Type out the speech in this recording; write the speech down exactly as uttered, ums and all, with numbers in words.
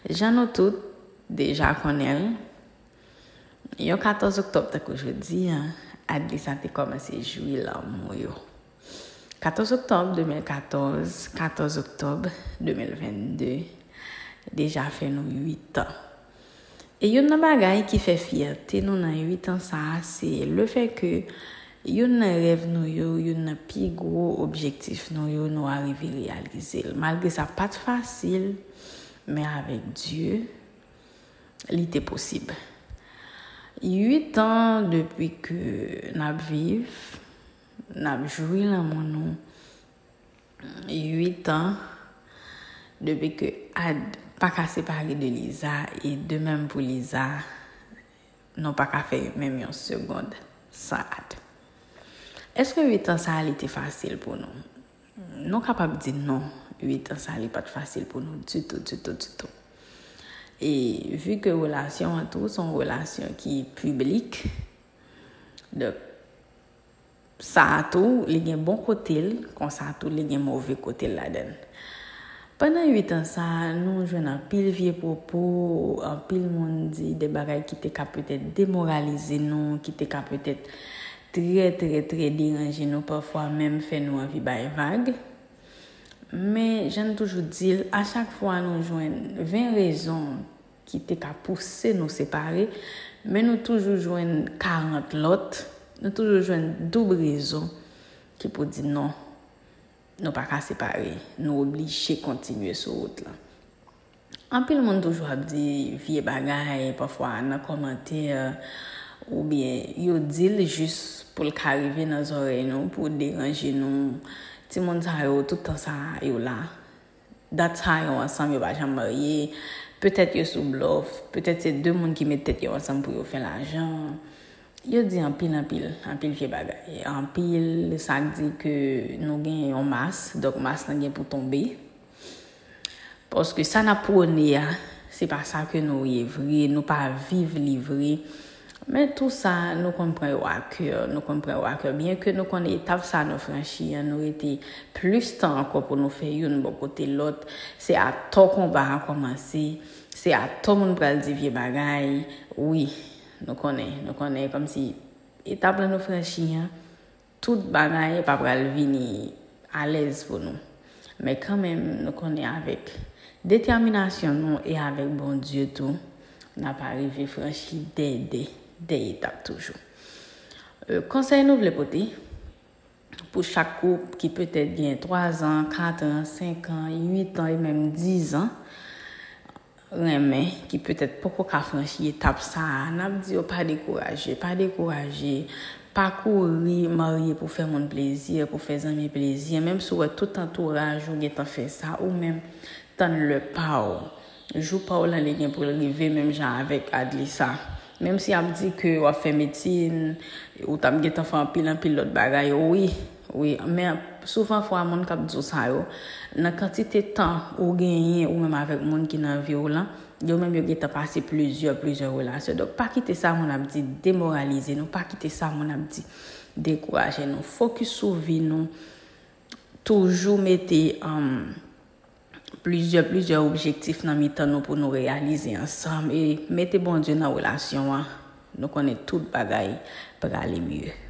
Jan nou tout deja konnen l, yon katòz oktòb tankou jodi a, Adlisa te kòmanse jwi lanmou yo. Katòz oktòb de mil katòz, katòz oktòb de mil venn de, deja fè nou uit an. E youn nan bagay ki fè fyète nou nan uit an sa a, se lefèt ke youn nan rèv nou yo, youn nan pi gwo objektif nou yo, nou arive reyalize l. Malgre sa pa t fasil, men avèk Dye, li te posib. Uit an depi ke n ap viv, n ap jwi lanmou nou. Uit an depi ke Ad pa ka separe de Liza, e de menm pou Liza, nou pa ka fè menm yon segond san Ad. Èske uit an sa a li te fasil pou nou? Nou kapab di non, uit an sa a li pa t fasil pou nou ditou, ditou, ditou. E vi ke relasyon an tou se yon relasyon ki piblik, donk, sa a tou, li gen bon kote l, konsa tou, li gen move kote l ladan l. Pandan uit an sa a, nou jwenn anpil vye pwopo, anpil moun di de bagay ki te ka petèt demoralize nou, ki te ka petèt trè, trè, trè deranje nou, pafwa menm fè nou anvi bay vag. Men, jan n toujou di l, a chak fwa nou jwenn ven rezon ki te ka pouse nou separe, men nou toujou jwenn karant lòt, nou toujou jwenn doub rezon ki pou di non, nou pa ka separe, nou oblije kontinye sou wout lan. Anpil moun toujou ap di vye bagay, pafwa nan kòmantè, oubyen yo di l jis pou l ka rive nan zòrèy nou, pou deranje nou. Timoun sa yo, tout tan sa yo la. Dat sa yo ansanm, yo pa janm marye. Petèt yo sou blòf. Petèt se de moun ki met tèt yo ansanm pou yo fè lajan. Yo di anpil, anpil, anpil vye bagay. Anpil, sa k di ke nou gen yon mas, donk mas lan gen pou tonbe. Paske sa n ap pwone a, se pa sa ke nou ye vre, nou pa viv li vre. Men tou sa, nou konn pran yo a kè, nou konn pran yo a kè. Byenke nou konn etap sa nou franchi an, nou rete plis tan ankò pou nou fè youn bò kote lòt. Se atò konba a kòmanse, se atò moun pral di vye bagay. Wi, nou konnen, nou konnen kòmsi etap la nou franchi an, tout bagay pa pral vini alèz pou nou. Men kanmenm, nou konnen avèk detèminasyon nou e avèk Bondye tou, n ap arive franchi de, de, de etap toujou. Euh, konsèy nou vle pote pou chak koup ki petèt gen twa zan, kat an, senk an, uit an e menm diz an, renmen, ki petèt poko ka franchi etap sa a, n ap di yo pa dekouraje, pa dekouraje, pa kouri marye pou fè moun plezi, pou fè zanmi plezi, menm si w wè tout antouraj ou gentan fè sa, ou menm tann lè pa w. Jou pa w lan li gen pou l rive, menm jan avèk Adlisa. Menm si y ap di ke w ap fè medsin, ou t ap gentan fè anpil, anpil lòt bagay, wi, wi, men souvan fwa moun k ap di w sa yo, nan kantite tan ou genyen ou menm avèk moun ki nan vi w lan, yo menm yo gentan pase plizyè, plizyè relasyon. Donk, pa kite sa moun ap di demoralize nou, pa kite sa moun ap di dekouraje nou. Fokis sou vi nou, toujou mete, um, plizyè, plizyè objektif nan mitan nou pou nou reyalize ansanm e mete Bondye nan relasyon an. Nou konnen tout bagay prale mye.